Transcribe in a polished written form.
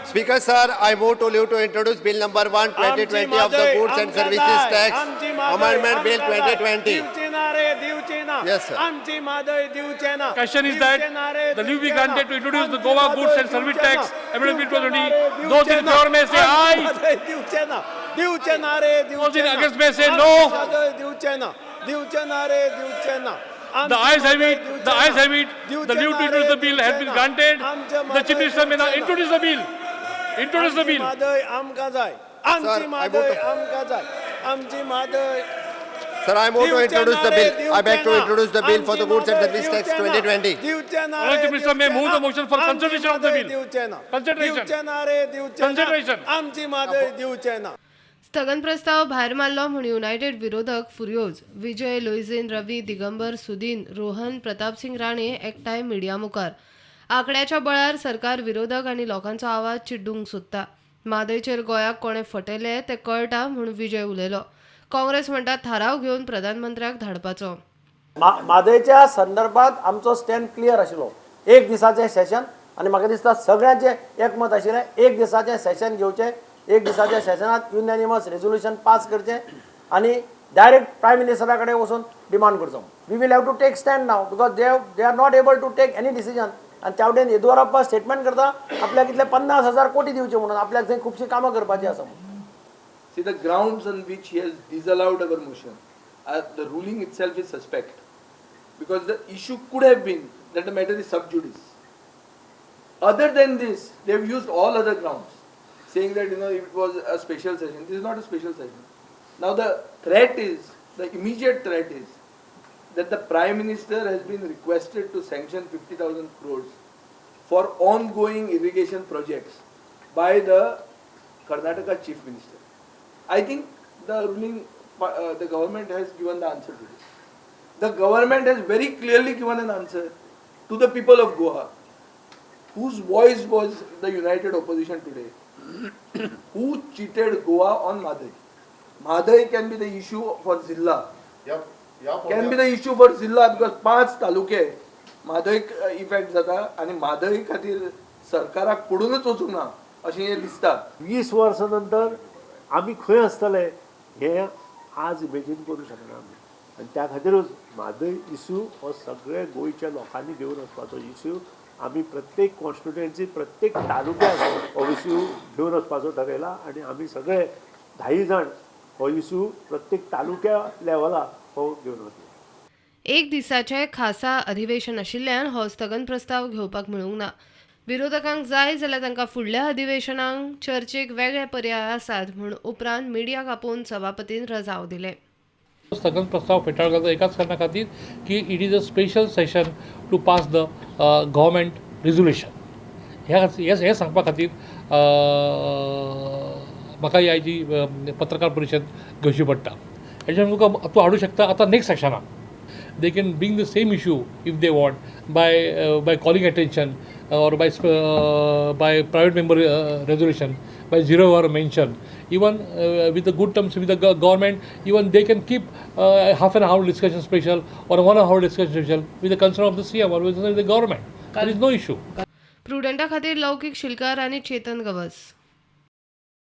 Speaker sir, I move to leave to introduce bill number 1 2020 of the Goods and Services Tax Amendment Bill 2020. Yes, sir. Question is that the leave be granted to introduce the Goa Goods and Service Tax Amendment Bill 2020. Those in favor may say aye. Those in against may say no. The ayes have it. The ayes have it. The leave to introduce the bill has been granted. The Chief Minister may now introduce the bill. Introduce the bill. Sir, Sir, I move to introduce the bill. I beg to introduce the bill for the Goods and Service Tax 2020. Honorable Chief Minister may move the motion for consideration of the bill. Consideration. Consideration. स्थगन प्रस्ताव भायर मारलो म्हूण United विरोधक फुर्योज. विजय, लुईझीन, रवी, दिगंबर, सुदीन, रोहन, प्रतापसिंग राणे एकठांय media मुखार. आंकड्याच्या बळार सरकार विरोधक आनी लोकांचो आवाज चिड्डूंक सोदता. म्हादयचेर गोंयाक कोणें फटयलें तें कळटा म्हूण विजय उलयलो. काँग्रेस म्हणटा थाराव घेवन प्रधानमंत्र्याक धाडपाचो. म्हादयच्या संदर्भात आमचो स्टँड क्लियर आशिल्लो. एक दिसाचें सेशन आनी म्हाका दिसता सगळ्यांचें एकमत आशिल्लें, एक दिसाचें सेशन घेवचें, एक दिसाच्या सेशनात युनॅनिमस रेजोल्युशन पास करचें आनी डायरेक्ट प्रायम मिनिस्टरा कडेन वचून डिमांड करचो. We will have to take stand now because they are not able to take any decision. आनी त्या वटेन येदियुरप्पा स्टेटमेंट करता आपल्याक इतले 50,000 कोटी दिवचे म्हणून, आपल्याक थंय खुबशीं कामां करपाचीं आसा म्हणून. See, the grounds on which he has disallowed our motion, the ruling itself is suspect, because the issue could have been that the matter is sub judice. Other than this, they have used all other grounds, saying that, you know, it was a special session. This is not a special session. Now the threat is, the immediate threat is that the Prime Minister has been requested to sanction 50,000 crores for ongoing irrigation projects by the Karnataka Chief Minister. I think the ruling, the government has given the answer to this. The government has very clearly given an answer to the people of Goa, whose voice was the united opposition today, who cheated Goa on Mhadei. Mhadei can be the issue for Zilla. Yep. Can be the issue for Zilla because 5 तालुके म्हादयक effect जाता आनी म्हादय खातीर सरकाराक पडूनच वचूंक ना अशें हें दिसता. 20 वर्सां नंतर आमी खंय आसतले हें आज इमेजीन करूं शकना आमी, आनी त्या खातीरूच म्हादय इश्यू हो सगळे गोंयच्या लोकांनी घेवन वचपाचो इश्यू. आमी प्रत्येक कॉन्स्टिट्युएन्सी, प्रत्येक तालुक्यात हो इश्यू घेवन वचपाचो ठरयला आनी आमी सगळे 10 जाण हो इश्यू प्रत्येक तालुक्या लेवलार हो घेवन वतले. एक दिसाचें खासा अधिवेशन आशिल्ल्यान हो स्थगन प्रस्ताव घेवपाक मेळूंक ना. विरोधकांक जाय जाल्यार तांकां फुडल्या अधिवेशनाक चर्चेक वेगळे पर्याय आसात म्हूण उपरांत मिडियाक आपोवन सभापतीन रजाव दिले. स्थगन प्रस्ताव फेटाळ घालता एकाच कारणा खातीर की it is a special session to pass the government resolution. हें सांगपा खातीर म्हाका ही आयची पत्रकार परिशद घेवची पडटा. हेच्या तुका तूं हाडूं शकता आतां next सेशनाक. They can bring the same issue if they want by calling attention or by private member resolution, by zero hour mention, even with the good terms with the government, even they can keep half an hour discussion special or 1 hour discussion special with the concern of the CM or with the government. There is no issue. प्रुडंटा खातीर लौकीक शिलकार आनी चेतन गवस.